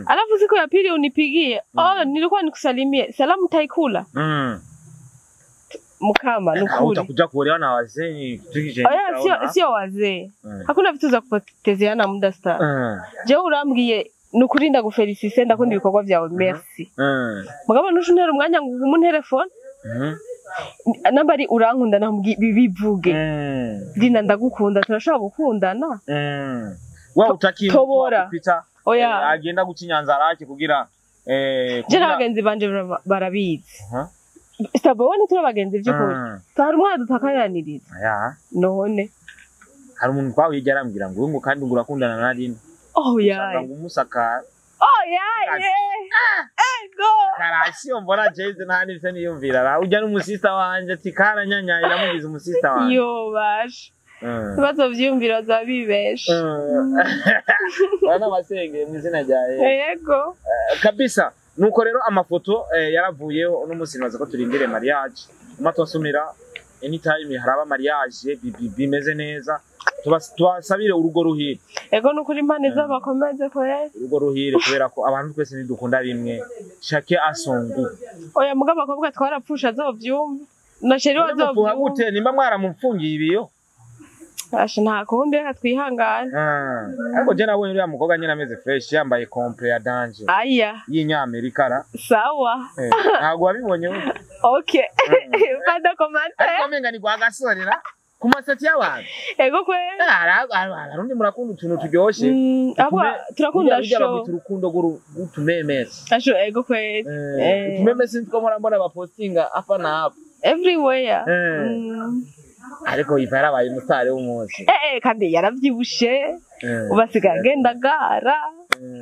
Alafu siku ya pili unipigie, "Oh, nilikuwa nikusalimie." Salamu taikula. Mkama nukuri. Utakuja kuolewa na wazee kitu chenye Oya, sio wazee. Hakuna vitu za kupotezeana muda, star. Jewe urambwiye nukuri, ndagufelicise, ndakunda ibikorwa vyawe, merci. Mugabo ntushuntera umwanya ngo ugume unterefone. Namba ari urankunda namubwi bibivuge. Dina, ndagukunda, turashobora gukundana. Wewe utaki mtu wa Tobora. kupita Oya. Agenda guca inyanza kugira Je kugira n'abagenzi banje barabizi. Aha. Stabo, wowe ntituri abagenzi by'ukuri. Hari umwana dutakaraniriza. Ya. None. Hari umuntu twahuye arambwira ngo uyu ngo kandi ngo urakundana na Rino. Oh Usanga ya. ngo umusaka Oh ya. Ego. Karasiyo mbona jeze nta n'ivyo niyumvira ra ujya n'umusista wanje ati karanyanyaye namugize umusista wanje. Yo basha. Ibibazo vyiyumviro za bibesha. Bana basengeye mu izina rya Yesu. Yego. Kabisa. Nuko rero amafoto yaravuyeho, uno munsi nibaza ko turindire mariage. Amatosumira anytime haraba mariage bimeze neza, tubasabire urugo ruhire. Ego, nukuri Imana izobakomeze kweri. Urugo ruhire, kubera ko abantu twese ntidukunda bimwe, chacun a son goût. Oya, mugabo abakobwa twarapfusha, azovyumva na chéri we. Mufuha Azovyumva. gute nimba mwaramupfungiye ibiyo? Asha, nta kundi, reka twihangane. Ariko je nabonye uriya mukobwa nyine ameze fresh, yambaye complet ya danger Aya. y'inyamerika ra. Sawa. Ntabwo wabibonye we? Okay, pas de commentaire. Ariko amenga ni kwa gasorera ku masati y'abantu. Ego kweri. Abarundi murakunda utuntu turyoshe. Abo turakunda Burya show. bagwita urukundo rw'utumemesi. Asho, ego kweri. Utumemesi nitwo mpora mbona bapostinga hapa na hapa. Everywhere. Ariko iva yarabaye umusitari w'umunsi. Kandi yaravyibushe. Ubu asigaye agenda agara.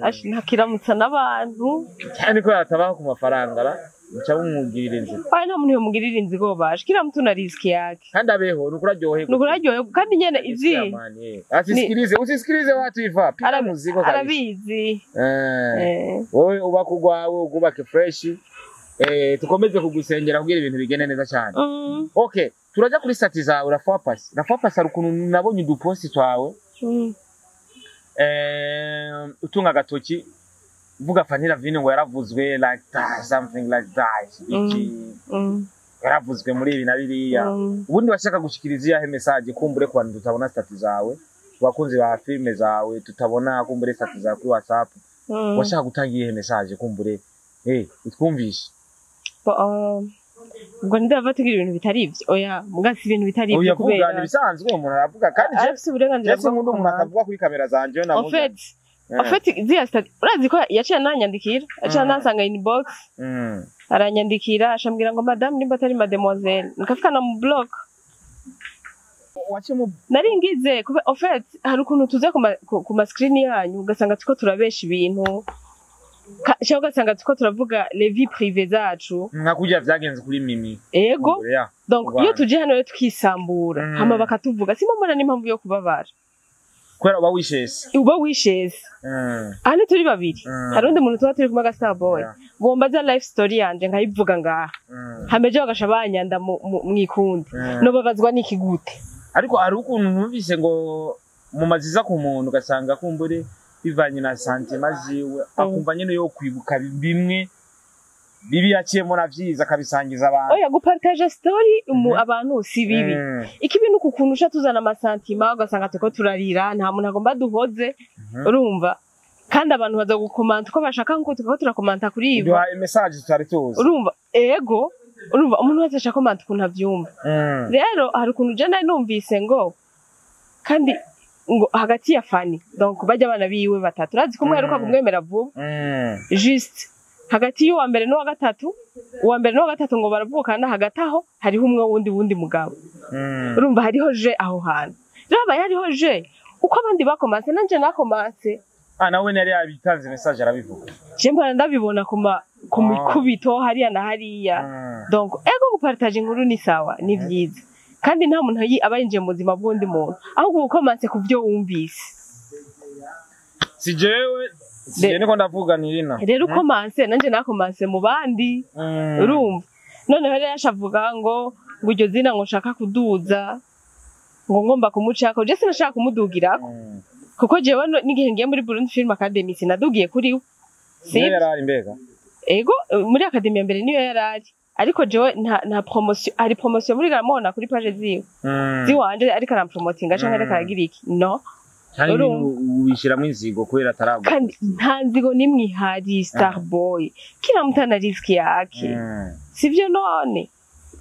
Asha, ntakiramutsa n'abantu. Cyane ko yatabaho ku mafaranga ra, muca mumugirira inzira. Oya, nta muntu yomugirira inzigo basha, kila mtu na riziki yake. Kandi abeho nuko uraryoherwa. Nuko uraryoherwa kandi nyene ivyi. Asisikilize, usisikilize watu, iva piga muziko kabisa. Arabizi. Wowe ubaka urwawe, ugubake fresh, tukomeze kugusengera kugira ibintu bigende neza cyane. Okay, turaja kuri statut zawe. La fois passée hari ukuntu nabonye uduposti twawe, utunga agatoki uvuga Fanny Lavine ngo yaravuzwe like that, something like that, iki yaravuzwe muri ibi na biriya. Ubundi washaka gushikiriza iyahe message kumbure ku bantu tutabona statut zawe, ku bakunzi ba filime zawe tutabona kumbure statut zawe kuri WhatsApp? Washaka gutanga iyihe message kumbure, utwumvishe? Ubwo ndava tugira ibintu bitari ivyo, oya, muga si ibintu bitari ivyo. Oya, vuga. Kubera Ni bisanzwe, umuntu aravuga kandi je arafise uburenganzira je bwo sinkunda umuntu gukomanga. akavuga kuri kamera zanje yo En namuza. fait, en fait, ziriya statut urazi ko yaciye ananyandikira, yaciye anansanga inbox, aranyandikira, ashambwira ngo madame, nimba atari mademoiselle, nikafika na mu block. Waciye mu Nari ngize en fait hari ukuntu tuza ku ma screen yanyu, ugasanga turiko turabesha ibintu, cyangwa ugasanga turiko turavuga les vies privées zacu. Nka kurya vyagenze kuri Mimi. Ego. Kumbure, ya. Donc Mu Rwanda. iyo tuje hano rero tukisambura, hama bakatuvuga, simba mbona n'impamvu yo kubabara. Kubera uba wishese. Uba wishese. Aha ntituri babiri, hari undi muntu tuba turi kumwe, aga Starboy. Bombaza life story yanje nkayivuga ngaha, hameje bagasha banyanda mwikundi, nobabazwa n'iki gute? Ariko hari ukuntu numvise ngo mu maziza ku muntu, ugasanga kumbure bivanye na sentiments ziwe, akumva nyene yo kwibuka bimwe bibi yaciyemo na vyiza, akabisangiza abantu. Oya, gupartaja story mu abantu si bibi. Ikibi ni ukuntu uca tuzana amasentiments, ugasanga turiko turarira, nta muntu agomba duhoze. Urumva, kandi abantu baza gukomanta uko bashaka, nkuko turiko turakomanta kuri ivo. Duha message tutari tuzi. Urumva, ego, urumva umuntu wese ashaka komanta ukuntu avyumva. Rero hari ukuntu je nari numvise ngo kandi ngo hagati ya Fani, donc bajya abana biwe batatu, urazi ko umwe aheruka kumwemera vuba, juste hagati y'uwa mbere n'uwa gatatu, uwa mbere n'uwa gatatu ngo baravukana, hagati aho hariho umwe wundi mugabo. Urumva hariho je aho hantu rero habaye hariho je uko abandi bakomanse, nanje nakomanse. Ah, nawe yari yabitanze message arabivuga. Je mbona ndabibona ku mikubito hariya na hariya. Donc ego, gupartaje inkuru ni sawa, ni vyiza, kandi nta muntu aba yinjiye mu buzima bw'undi muntu, ahubwo ukomanse ku byo wumvise. Si jewe, si jewe niko ndavuga, ni Rina. Rero ukomanse, nanje nakomanse mu bandi. Urumva, noneho rero yashavuga ngo iryo zina ngo nshaka kuduza, ngo ngomba kumucako, je sinashaka kumudugirako, kuko jewe n'igihe ngiye muri Burundi Film Academy sinadugiye kuri we. Niyo Si yari ari mbega. Ego, muri academy ya mbere niyo yarari, ariko jewe nta promotion, hari promotion muri garamona kuri page ziwe ziwanje, ariko arampromotinga canke ariko aragira iki, no. Cyane. Urumva. Wishyiramo inzigo kubera ataragwa. Kandi nta nzigo nimwe ihari, Starboy, kila mtu ana riziki yake. Sivyo none?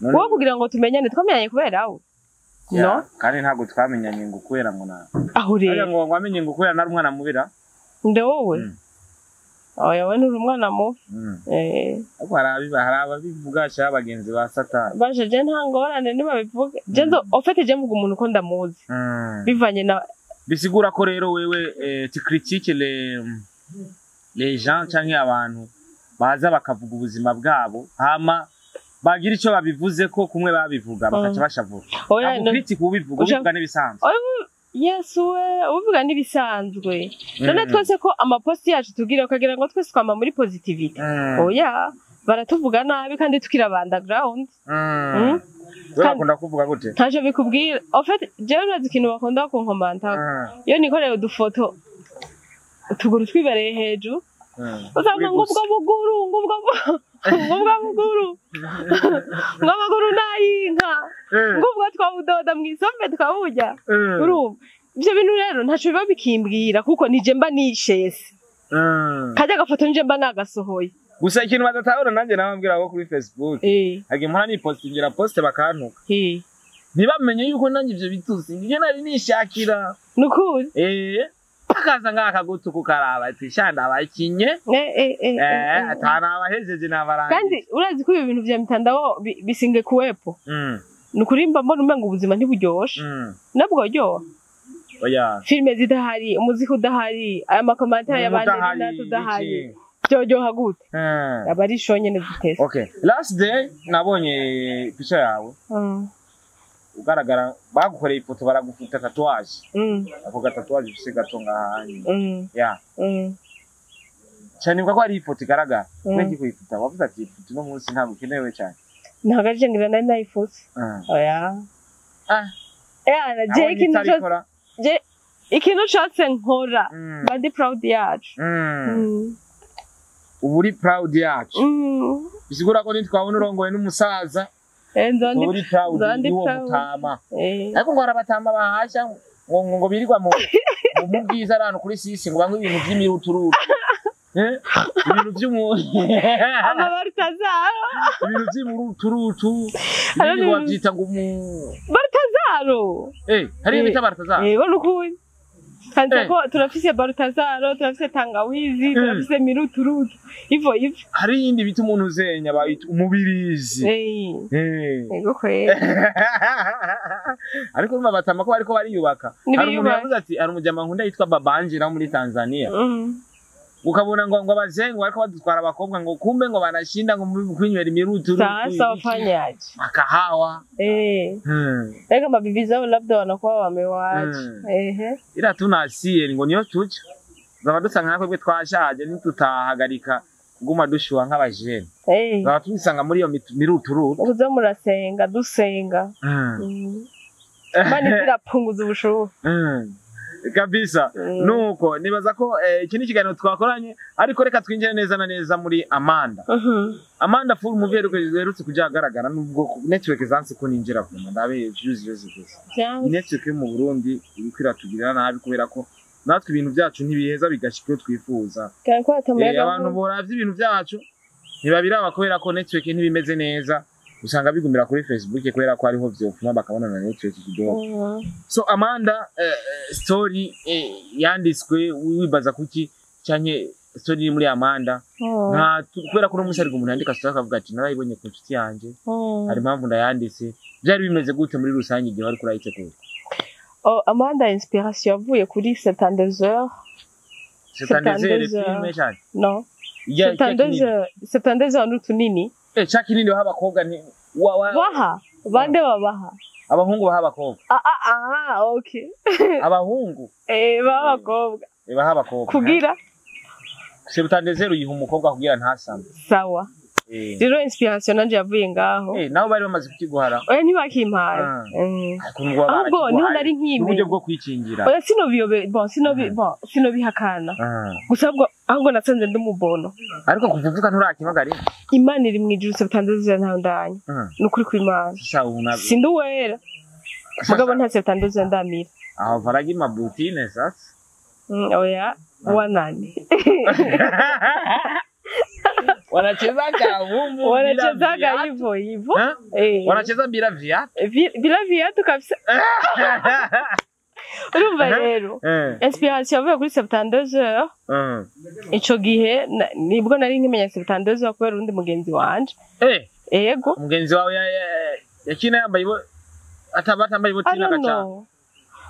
Wowe kugira ngo tumenyane, twamenyanye kubera we? Ya, No. kandi ntabwo twamenyanye ngo kubera ngo na Aho Arya rero ngo wamenye ngo kubera nari umwana mubira. Nde, wowe? Oya, we nturi umwana mubi. Ariko hari ababivuga cyangwa bagenzi ba Satani. Baje, je nta ngorane nibabivuge, je nzo en fait je mvuga umuntu uko ndamuzi, bivanye na Bisigura ko rero wewe tu critiques les gens canke abantu baza bakavuga ubuzima bwabo, hama bagira icyo babivuze ko kumwe babivuga bakaca bashavura. Oya. Ntabwo critique ubivuga, ubivuga n'ibisanzwe. Yesu we, ubivuga n'ibisanzwe. None twese ko amaposti yacu tugira ukagira ngo twese twama muri positivity? Oya, Baratuvuga nabi kandi tukiri aba underground. We bakunda kuvuga gute? Ntaco bikubwira. En fait, jewe urazi ikintu bakunda kunkomanta? Iyo nikoreye udufoto, utuguru twibereye hejuru, usanga ngo ubwo buguru, ngo ubwo buguru, ngo amaguru n'ay'inka, ngo ubwo twabudoda mw'isombe tukaburya. Urumva ivyo bintu rero ntaco biba bikimbwira, kuko nije mba nishese. Karya gafoto nije mba nagasohoye. Gusa ikintu badatahura, nanjye nabambwira ko kuri Facebook hage mpora nipostingira post bakantuka, ntibamenye yuko nanjye ivyo bitutsi nivyo nari nishakira. Nukuri. Bakaza ngaha akagutuka, ukaraba ati sha ndabakinye, atanabahejeje nabarangiye. Kandi urazi ko ibi bintu vya mitandao bisinge kuwepo, nukuri mba mbona umengo ubuzima ntiburyoshe. Nabwo ryoha? Oya. Filime zidahari, umuziki udahari, aya ma commentaires y'abandi udahari, udahari, iki. Byoryoha gute? Aba ari show nyene zitese. Okay, last day nabonye picha yawe ugaragara, bagukoreye ifoto baragufuta tatouage, ako ga tatouage ufise gato ngahanye ya cyane, ko ari ifoto igaragara. Wegi kuyifuta wavuze ati ifoto uno munsi ntabwo ikenewe cyane. Ntabwo ari je, ngira nari nayifutse. Oya. Yana je Nabonye ikintu cose itarikora. Je ikintu cose nkora mba ndi proud yacu. Ubu uri proud yacu? Bisigura ko nitwabona urongoye n'umusaza, Nzoba ndi uba uri proud nzoba ndi y'uwo proud. mutama. Ariko ngo hari abatama bahashya ngo birirwa mu bwiza ahantu kuri sisi, ngo banywe ibintu by'imiruturutu. Ibintu by'umu Amabarutazaro. Ibintu by'imiruturutu, Hari ibindi ngo babyita ngo umu Barutazaro. Hari ibyo bita baratazaro. Yego, nukuri kanze Eh. ko turafise barutazaro, turafise tangawizi, turafise miruturutu, ivo ivo. Hari iyindi bita umuntu uzenya bayita umubirizi. Yego kwera. Ariko urumva batama ko bariko bariyubaka. Hari umuntu Ntibiyubaka. yavuze ati hari umujama nkunda yitwa Babanjira wo muri Tanzania, ukabona ngo abazengu bariko badutwara abakobwa, ngo kumbe ngo banashinda ngo mu kwinywera imiruturutu, Sasa wafanyaje? Makahawa. Reka mabibi zao labda wanakuwa wamewacha. Ehe. Ila tunasiye ngo niyo tuja zaba dusa nka twebwe twashaje, ntitutahagarika kuguma dushuha nk'abajene, zaba tubisanga muri iyo miruturutu. Kuza murasenga, dusenga. Imana irapunguza ubushuhe. Kabisa. Nuko nibaza ko iki ni ikiganiro twakoranye, ariko reka twinjire neza na neza muri Amanda. Amanda full movie iherutse kuja ahagaragara, nubwo network zanse ko ninjira kuma ndabe views views gusa. Vyanse. Network yo mu Burundi iriko iratugirira nabi, kubera ko natwe ibintu byacu ntibiheza bigashika iyo twifuza. Kandi ko atamuyaga. Abantu boravye ibintu byacu ntibabiraba kubera ko network ntibimeze neza, usanga bigumira kuri Facebook kubera ko ariho vyofuma bakabona na network kidogo. So Amanda, story yanditswe wibaza kuki, canke story iri muri Amanda? Nta kubera ko uno munsi ariko umuntu yandika story akavuga ati narayibonye ku nshuti yanje, hari impamvu ndayanditse. Byari bimeze gute muri rusange igihe wariko urayitegura? Oh, Amanda, inspiration yavuye kuri 72 heures. 72 72 filme cyane? No. Ijya 72 heures, 72 heures n'utunini. Ca kinini baha abakobwa ni wa Baha bande babaha? Abahungu baha abakobwa. Ah ah ah, okay. Abahungu. Baha abakobwa. Baha abakobwa. Kugira 72 uyiha umukobwa kugira ntasame. Sawa. Rero inspiration nanje yavuye ngaho. Nabo bari bamaze kukiguhara? Oya, ntibakimpaye. Ah. Ariko nubwo baba Ahubwo niho barakiguhaye, nari nkimenya. n'uburyo bwo kwikingira. Oya, sinobiyobe, bon, sinobi, bon, sinobihakana. Gusa ahubwo natsanze ndi umubono. Ariko kuva uvuka nturakibagarira? Imana iri mu ijuru, 72 heures ntandanya. Ni ukuri kw'Imana. Sasa ubu Sindi uwera, mugabo nta 72 heures ndamira. Aho varagi mabutine sasa. Oya, wanani. Wanachezaga vumbu bila Wanachezaga viatu. hivyo hivyo. Eh? Eh. Wanacheza bila viatu. Bila viatu kabisa. Urumva rero, inspiration yavuye kuri 72 heures. Ico gihe nibwo nari nkimenya 72 heures kubera urundi mugenzi wanje. Ego. Mugenzi wawe yakina yambaye ataba atambaye I ibotine don't agaca. know.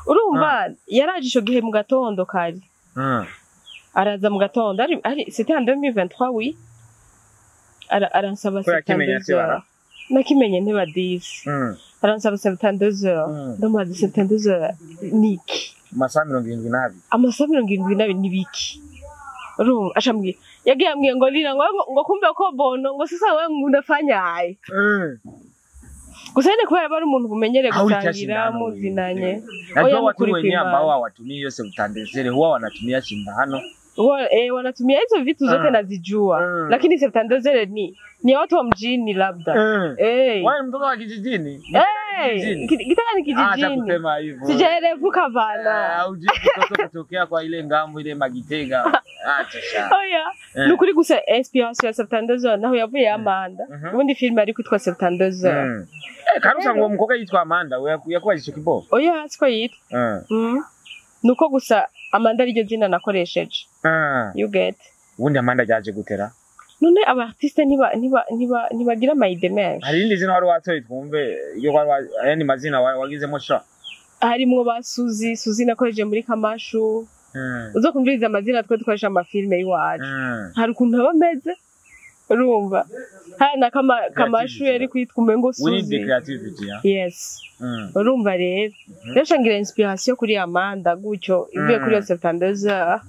Urumva yaraje ico gihe mu gatondo kare. Araza mu gatondo, ari c'était en 2023, oui. Aransaba Ko yakimenya 72 se bara? heures. Nakimenye ntiba 10. Aransaba 72 heures. Ndamubaza 72 heures niki? Amasaha 72. Amasaha 72 ni biki? Urumva acambwira Yagiye ambwiye ngo Lina, ngo kumbe ko bono, ngo sasa wewe unafanya hai. Gusa nyine kubera aba ari umuntu bumenyere Au gusangira shindano muzinanye. Najua Oya, watu nukuri wenyewe kwimana. ambao hawatumii hiyo septante-deux heures huwa wanatumia shindano. Wanatumia hizo vitu zote, nazijua, lakini septante-deux heures ni ya watu wa mjini labda. Wewe ni mtoto wa kijijini? Kijijini? Gitega ni Acha kijijini. kusema hivyo. Sijaerevuka bana. Hujui mtoto kutokea kwa ile ngambo ile Magitega. Acha sha. Oya, nukuri gusa inspiration ya septante-deux heures naho yavuye ya Amanda. Ubundi filime ariko itwa 72 heures. Karusa ngo umukobwa yitwa Amanda yakubaje ico kibo. Oya, siko yitwa. Nuko gusa Amanda ariryo zina nakoresheje. You get? Ubundi Amanda ryaje gutera. None aba artiste ntiba ntibagira ama idées menshi. Hari irindi zina wari watoye twumve iyo wari ayandi mazina wagizemo sha. Harimwo ba Suzi, Suzi nakoresheje muri Kamashu. Uzokumviriza amazina twe dukoresha amafilme y'iwacu. Hari ukuntu aba ameze, urumva hari na Kamashu yari kwitwa umengo We need the Suzi. creativity, yeah. Yes. Urumva rero shangira inspiration kuri Amanda gutyo ivuye kuri iyo 72 heures,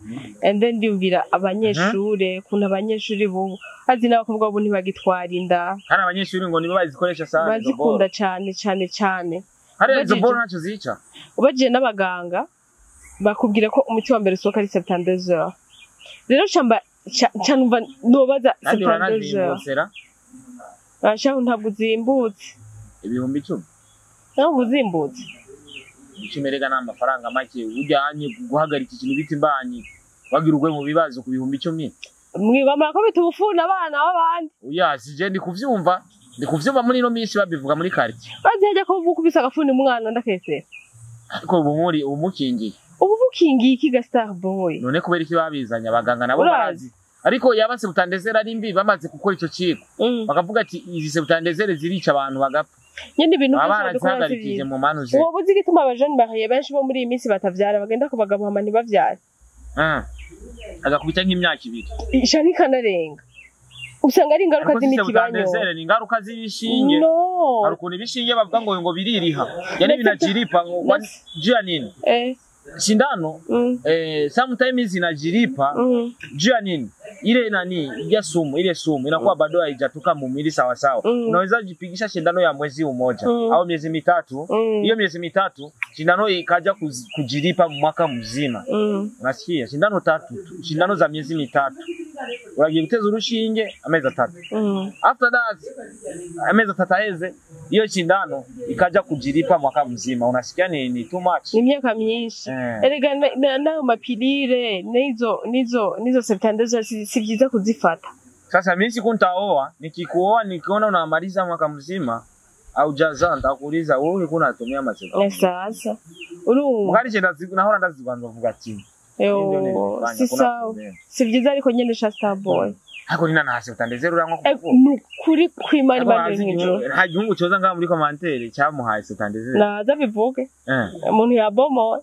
and then ndiyumvira abanyeshure, ukuntu abanyeshuri bubu azi n'abakobwa bubu ntibagitwara inda. Hari abanyeshuri ngo nibo bazikoresha sana izo boro. Bazikunda cane cane cane. Hari izo boro ntacyo zica. Ubajije n'abaganga bakubwira ko umuti wa mbere usohoka ari 72 heures. Rero camba canumva nobaza Kandi 72 heures. uranazimbutse. Bashaho ntabwo uzimbutse. 10,000. Ntabwo uzimbutse. 10,000 rega ni amafaranga make ujyanye guhagarika ikintu bita imbanyi wagira ugwe mu bibazo ku 10,000. Mwibamara ko bita ubufuni abana b'abandi. Oya, sije ndi kuvyumva muri ino minsi babivuga muri quartier. Bazihajya ko bukubise agafuni umwana ndakesera. Ariko ubu muri umukingiye. Ubu bukingiye iki ga Star Boy? None kubera iki babizanye? Abaganga nabo Urazi. barazi, ariko yaba septante-deux heures ari mbi, bamaze gukora ico ciko bakavuga ati izi septante-deux heures zirica abantu bagapfa. Nyine ibintu Baba byose badukora si barazihagarikije byiza. mu manuze. Uwo buzi igituma abajene mariés benshi bo muri iyi minsi batavyara, bagenda ku bagabo hama ntibavyare. Agakubita nk'imyaka 2. Isha ntikanarenga, usanga ari ingaruka Ariko si z'imiti banyoye. septante-deux heures ni ingaruka z'ibishinge. No. Hari ukuntu ibishinge bavuga ngo biririha, yani vinajilipa ngo juu ya nini? Shindano sometimes inajilipa juu ya nini? Ile nani ya sumu, ile sumu inakuwa bado haijatoka mumwili sawa sawa. Unaweza jipigisha shindano ya mwezi umoja au miezi 3. Hiyo miezi 3 shindano ikaja kujilipa mwaka mzima. Unasikia? Shindano tatu tu, shindano za miezi 3, uragiye guteza urushinge amezi 3. After that amezi 3 aheze, hiyo shindano ikaja kujilipa mwaka mzima. Unasikia ni too much. Ni imyaka myinshi. Erega n'ayo ma pilules n'izo septante-deux heures si byiza kuzifata. Sasa mimi siku nitaoa, nikikuoa nikiona unamaliza mwaka mzima haujazaa, nitakuuliza wewe ulikuwa unatumia masika. Sasa urumva. Mugari je nahora ndazibanza vuga ati Yo, ndio nilifanya, si kuna sawa. problem. Si byiza ariko nyene sha Star Boy. Ariko nina nta septante-deux heures uranywa kuvuga. Nukuri kwimana Ariko Imana hazi mw'ijuru. nta gihugu cyoza ngaha muri commentaire cyamuhaye septante-deux heures. Naza bivuge umuntu yabomoye.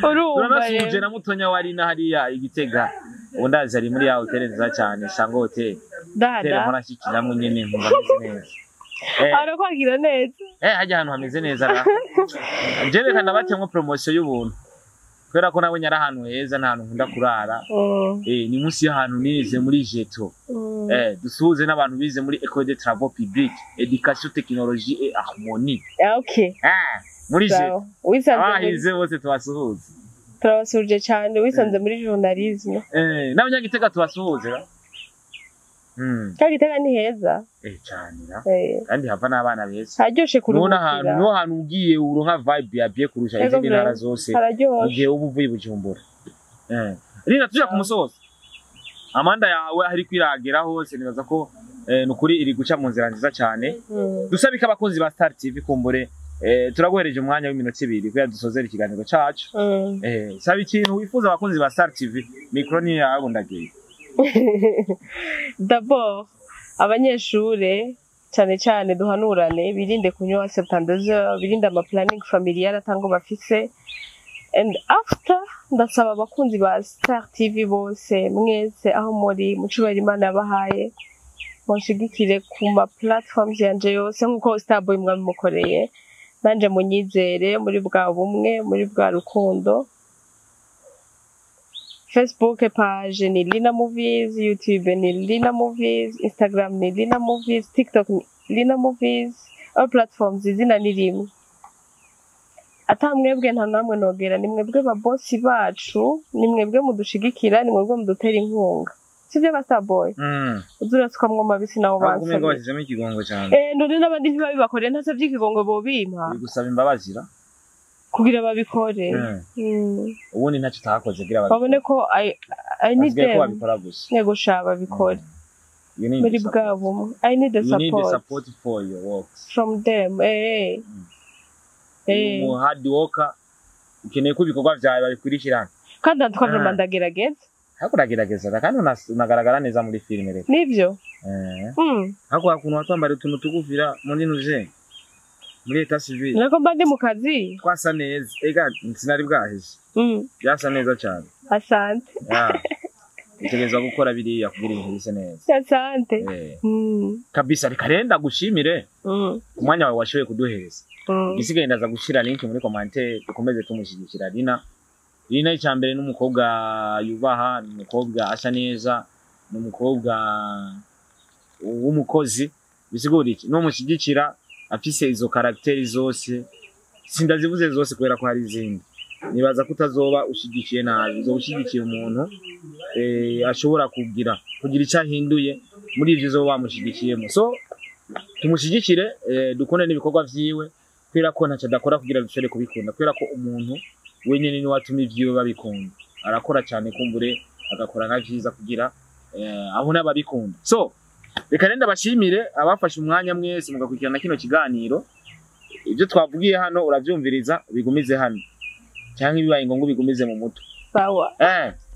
Urumva Turanasuje rero na mutonya wari na hariya igitega. Ubu ndazi ari muri ya hoteli nziza cyane, Sango Hotel. Hotel dada mpora nshyikiramo nyene nkumva meze neza. Arakwakira neza. Hajya ahantu hameze neza ra. Je reka ndabatemwo promotion y'ubuntu. Kubera ko nabonye ari ahantu heza, nta hantu nkunda kurara. Ni munsi y'ahantu nize muri Jeto. Dusuhuze n'abantu bize muri École des Travaux Publics, Éducation, Technologie et Harmonie. Ah, okay. Muri Jeto. Sawa, wisanze muri Abahize bose tubasuhuze. Turabasuje cyane, wisanze muri journalisme. N'abanyagitega tubasuhuze ra. Kandi Gitega ni heza. Cyane ra. Eh, Kandi hava n'abana beza. Haryoshe Nubona ahantu kuruhukira. niho hantu ugiye uronka vibe ya bien kurusha Ego izindi ntara vraiment. zose. Mu Hararyoshe. gihe uba uvuye i Bujumbura. Rina tuja ku musozo. Amanda yawe ari kwiragera hose, nibaza ko nukuri iri guca mu nzira nziza cyane. Dusabika abakunzi ba Star TV kumbure, turaguhereje umwanya w'iminota 2 kugira dusozere ikiganiro cacu. Saba ikintu wifuza abakunzi ba Star TV, micro ni yawe, ndagiye. D'abord abanyeshure cyane cyane duhanurane, birinde kunywa 72, birinde ama planning familial atango bafise. And after, ndasaba abakunzi ba Star TV bose mwese aho muri mucubahiro Imana yabahaye, munshigikire ku ma platforms yanje yose nkuko Starboy mwabimukoreye, nanje munyizere muri bwa bumwe, muri bwa rukundo. Facebook page ni Lina Movies, YouTube ni Lina Movies, Instagram ni Lina Movies, TikTok ni Lina Movies, all platforms izina ni rimwe. Ata mwebwe nta namwe nogera, ni mwebwe ba boss bacu, ni mwebwe mudushigikira, ni mwebwe mudutera inkunga. Sivyo ba Starboy? Uzurasukamwo mabisi nawo Ahubwo umengo bansabye. washyizemo ikigongo cyane. None n'abandi ntibabibakoreye, ntasavye ikigongo bobimpa Uri gusaba imbabazi ra? Kugira babikore. Ubundi ntacyo utahakoze kugira Babone ko I need Basigaye ko them. babikora gusa. Nego sha, babikore. You need Muri the support. bwa bumwe. I need the You need the support support for your works. from them. Umu hard worker, ukeneye ko ibikorwa byawe babikurikirana. Kandi natwe vraiment ndagerageza. Ariko uragerageza kandi unagaragara neza muri filime rero. Nivyo. Ariko hakuntu watwambara utuntu tugufira muri nuje muri état civil. Nako mba ndi mu kazi. Twasa neza ega, sinari bwaheze. Byasa neza cyane. Asante. Yeah. Utegerezwa gukora biriya kugira ibintu bise neza. Asante. Kabisa, reka rero ndagushimire ku mwanya wawe washoboye kuduhereza. Igisigaye ndaza gushyira link muri commentaire, dukomeze tumushyigikira Lina. Lina icya mbere ni umukobwa yubaha, ni umukobwa asa neza, ni umukobwa w'umukozi. Bisigura iki? Numushyigikira afise izo caractères zose, sindazivuze zose kubera ko hari izindi, nibaza ko utazoba ushyigikiye nabi, uzoba ushyigikiye umuntu ashobora kugira icyo ahinduye muri ivyo uzoba wamushyigikiyemo. So tumushyigikire, dukunde n'ibikorwa vyiwe, kubera ko ntacyo adakora kugira dushobore kubikunda, kubera ko umuntu wenyine niwe atuma ivyiwe babikunda. Arakora cyane, kumbure agakora nka vyiza kugira abone ababikunda. So reka rero ndabashimire abafashe umwanya mwese mugakurikirana kino kiganiro. Ibyo twavugiye hano uravyumviriza, ubigumize hano, cyangwa ibibaye ngombwa ubigumize mu mutwe. Sawa.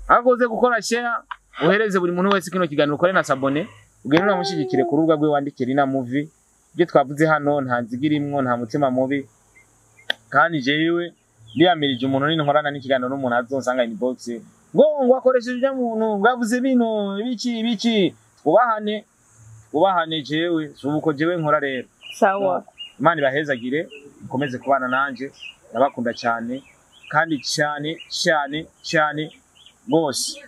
Ariko uze gukora share, uhereze buri muntu wese kino kiganiro, ukore na s'abonner, ugende unamushyigikire ku rubuga rwe, wandike Lina Movie. Ibyo twavuze hano nta nziga irimwo, nta mutima mubi, kandi jewe ndiyamirije umuntu nini nkorana n'ikiganiro n'umuntu azonsanga inbox ngo akoresheje ibyo muntu ngo avuze bino ibiki ibiki. Twubahane, twubahane. Jewe si uko jewe nkora rero. Sawa. Imana ibahezagire, mukomeze kubana nanje, ndabakunda cyane kandi cyane cyane cyane rwose.